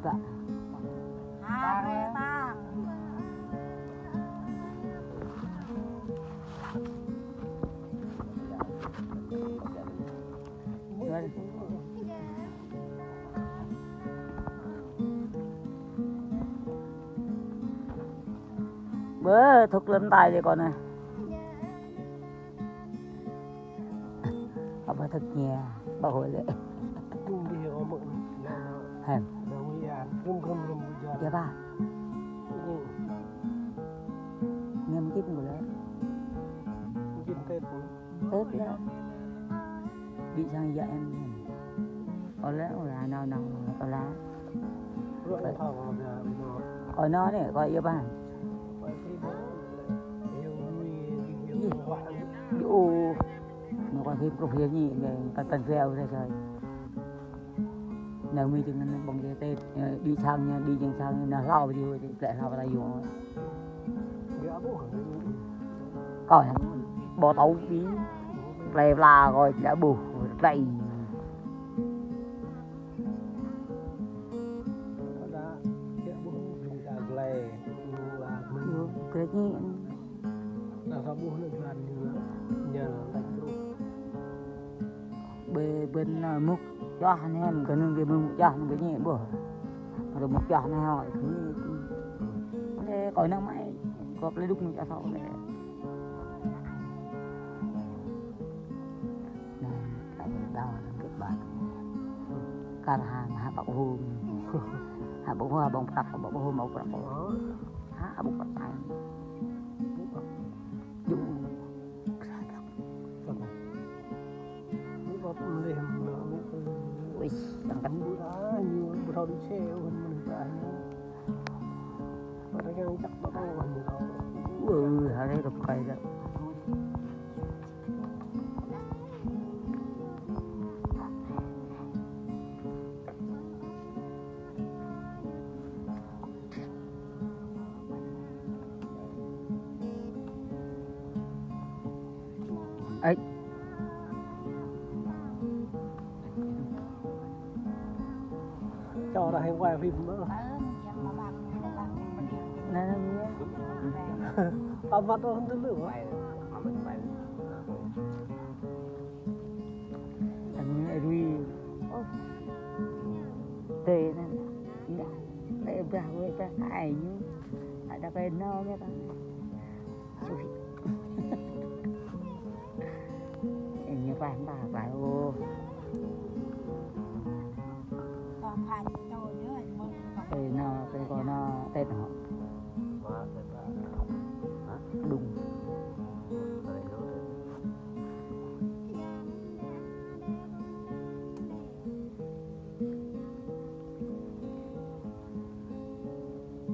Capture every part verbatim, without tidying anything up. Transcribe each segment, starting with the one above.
Bă. Hare ta. Bơ, thŭk lơ̆m tai đi kâo anai. Apa thŭk ñe, bơ hơi lĕ. Hên. Yă ba. Ñe mơjĭt kâo lĕ. Tết lĕ. Ƀing sang yă em. Ơ lĕ, ơ lĕ, nao, nao, ơ lĕ. Ơ nao anai, kâo yă ba. Ih. Ơ. Nao kâo phim kruh yă ñi, anai, păn păn veo ra čơi. Nao mi čơngăn ƀơ̆ng dê Tết, ơ, đĭ sang ñu, đĭ jing sang ñu, nao hlâo ƀơi dih, plĕ hlâo ƀơi ta yua. Kâo anai, ƀu tâo ƀing, plĕ pla kâo, plĕ ƀuh, plĕ. Glĕ ñi. Bơ, bơ anai mŭk čah anai, kơ anŭn bơ mŭk čah anai bơ ñi ƀuh. Bơ mŭk čah anai hŏ. Lĕ kâo anai mai, kâo plĕ đŭk mŭk čah hŏ lĕ. Anai, kâo đao anai kơ ƀă. Kar hăng, hă ƀă hôm. Hă ƀă hôm, hă ƀă prăk, hă ƀă hôm, hă ƀă prăk. Hă ƀă prăk. Dŭ. Wih, yang kan. Wih, hari kebuka dah. Ơi. Cho ra hàng quay phim nữa. Nè, nè, nè. Tao bắt nó không được nữa. Anai rui. Ơ. Tê anai. Anai, anai brah wai brah ai ñu. Ada kayak nao mia kan. Sui. Ñu pah pah pah ô. Ê, nao, tê kâo nao, Tết hŏ. Đung.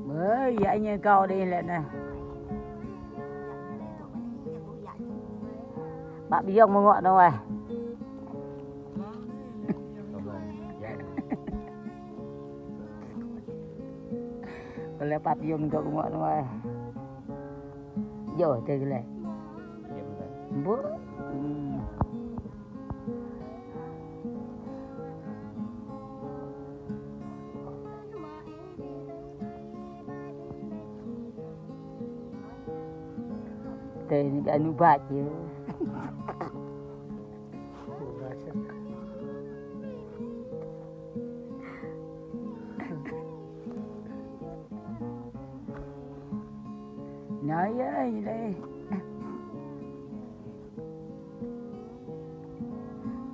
Ơ, yă ñu kâo đĭ lĕ anai. Bă ƀiong mơ̆ng ngŏ anai. Kơ lĕ bă ƀiong mơ̆ng ngŏ anai. Yua tê kơ lĕ. Ƀu. Tê anai ƀiă ñu ƀă yơh. Nao yơh, yơh lĕ.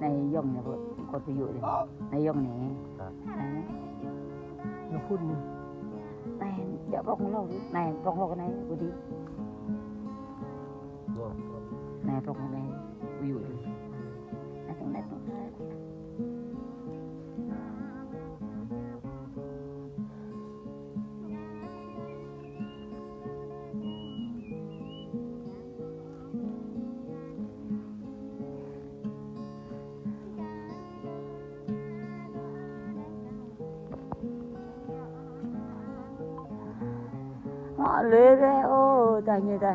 Anai yŏng anai, kâo, kâo tui yua anai. Anai yŏng anai. Hă? Anai. Anai phun anai. Anai, djă prŏng hlâo. Anai, prŏng hlâo anai, kâo đĭ. Anai, prŏng anai, kâo yua anai. Anai, anai, anai. Mă lĕ rĕ, ơ, ta ñu ta.